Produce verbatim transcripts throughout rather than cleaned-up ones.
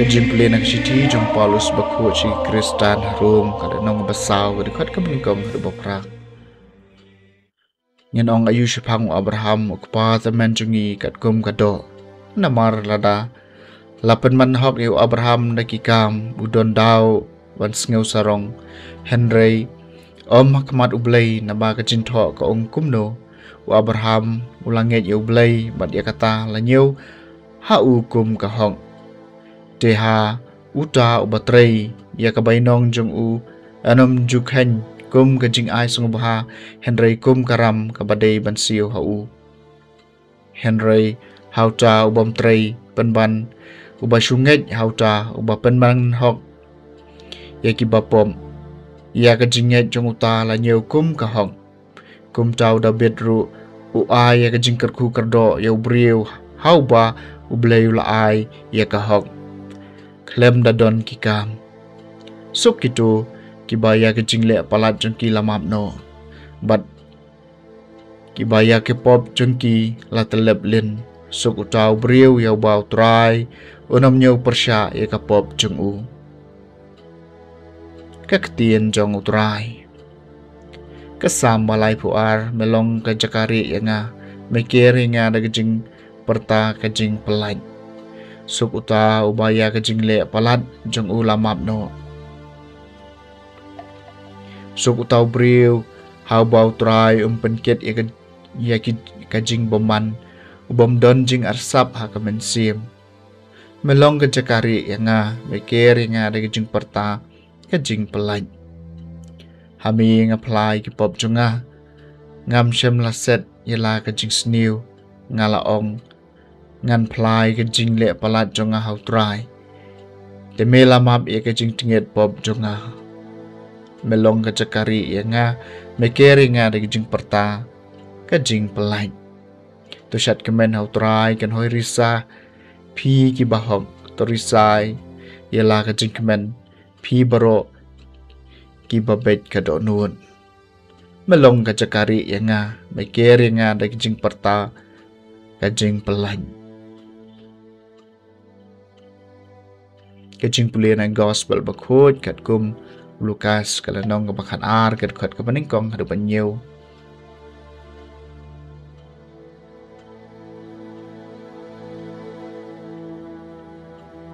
Jingpule na ka shithi jong u Paulus bakhuid sha ki Khristan ha Rom, ka lynnong ba saw, ka dkhot kaba nyngkong haduh ba phra. Ngin ong aïu shaphang u Abraham, u kpa tymmen jong ngi, katkum ka doh? Namar lada la pynman hok ïa u Abraham da ki kam, u don daw ban sngew sarong. Hynrei ym ha khmat U Blei, naba ka jingthoh ka ong kumno: U Abraham u la ngeit ïa U Blei, bad ïa kata la ñiew ha u kum ka hok. Te ha uta uba trei ïa ka bainong jong u, yn ym ju kheiñ kum ka jingai sngewbha, hynrei kum ka ram kaba dei ban siew ha u. Hynrei ha uta u bym trei, pynban uba shu ngeit, ha uta uba pynman hok ïa kiba pop, ïa ka jingngeit jong uta la ñiew kum ka hok. Kumta u David ruh u ai ïa ka jingkyrkhu kyrdoh ïa u briew ha uba U Blei u la ai ïa ka hok khlem da don ki kam. Suk kito kiba ïa ka jingleh palat jong ki la map noh, bad kiba ïa ki pop jong ki la tyllep lin. Suk uta u briew ïa uba U Trai un ym ñiew pyrshah ïa ka pop jong u. Ka ktien jong U Trai. Ka Salm ba laiphew ar. Me long ka jaka rieh ïa nga, me ker ïa nga da ka jingpyrta ka jingpyllait. Suk uta uba ïa ka jingleh palat jong u la map noh. Suk uta u briew ha uba U Trai um pynkit ïa ka, ïa ki, ka jingbymman, u bym don jingarsap ha ka mynsiem. Me long ka jaka rieh ïa nga, me ker ïa nga da ka jingpyrta ka jingpyllait. Ha me nga phla ïa ki pop jong nga, ngam shym la set ïa la ka jingsniew. Nga la ong, ngan phla ïa ka jingleh palat jong nga ha U Trai, te me la map ïa ka jingtngit pop jong nga. Me long ka jaka rieh ïa nga, me ker ïa nga da ka jingpyrta ka jingpyllait. To shad kmen ha U Trai, kynhoi risa, phi kiba hok. To risa ïa la ka jingkmen, phi baroh kiba beit ka dohnud. Me long ka jaka rieh ïa nga, me ker ïa nga da ka jingpyrta ka jingpyllait. Ka jingpule na Gospel bakhuid katkum u Lukas, ka lynnong kaba khatar, ka dkhot kaba nyngkong haduh ba hynñiew.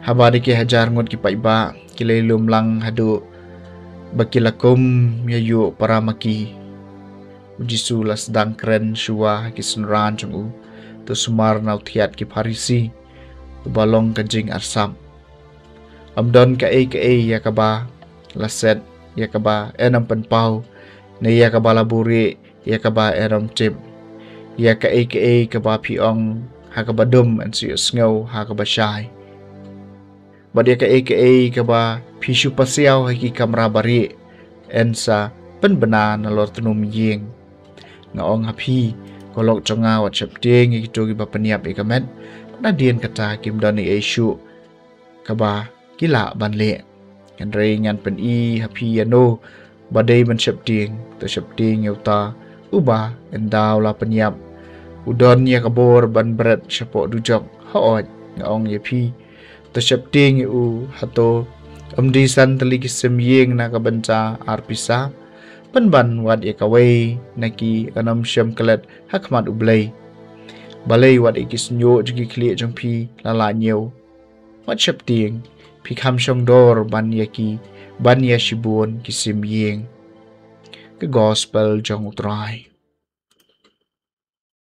Haba dei ki hajar ngut ki paidbah, ki la lum lang haduh ba ki la kum ïa ïuh para ma ki, U Jisu la sdang kren shuwa ha ki synran jong u, to sumar na u thiat ki Pharisi, uba long ka jingarsap. Ym don kaei kaei ïa kaba la set, ïa kaba yn ym pynpaw, ne ïa kaba la buhrieh, ïa kaba yn ym tip. Ïa kaei kaei kaba phi ong ha kaba dum, yn sa ïohsngew ha kaba shai. Bad ïa kaei kaei kaba phi shu pasiaw ha ki kamra barieh, yn sa pynbna nalor tnum ïing. Nga ong ha phi, ko lok jong nga, wat sheptieng ïa kito kiba pynïap ïa ka met, nadien kata kim don ei ei shuh kaba ki lah ban leh. Hynrei ngan pyni ha phi ïano ba dei ban sheptieng: to sheptieng ïa uta uba, ynda u la pynïap, u don ïa ka bor ban bret shapoh dujok. Hooid, nga ong ïa phi, to sheptieng ïa u. Hato ym dei san tylli ki sim ïing na ka bynta ar pisa? Pynban wat ïa kawei na ki yn ym shym klet ha khmat U Blei. Balei wat ïa ki shñiuh jong ki khlieh jong phi la lah ñiew? Wat sheptieng, phi kham shong dor ban ïa ki, ban ïa shibun ki sim ïing. Ka Gospel jong U Trai.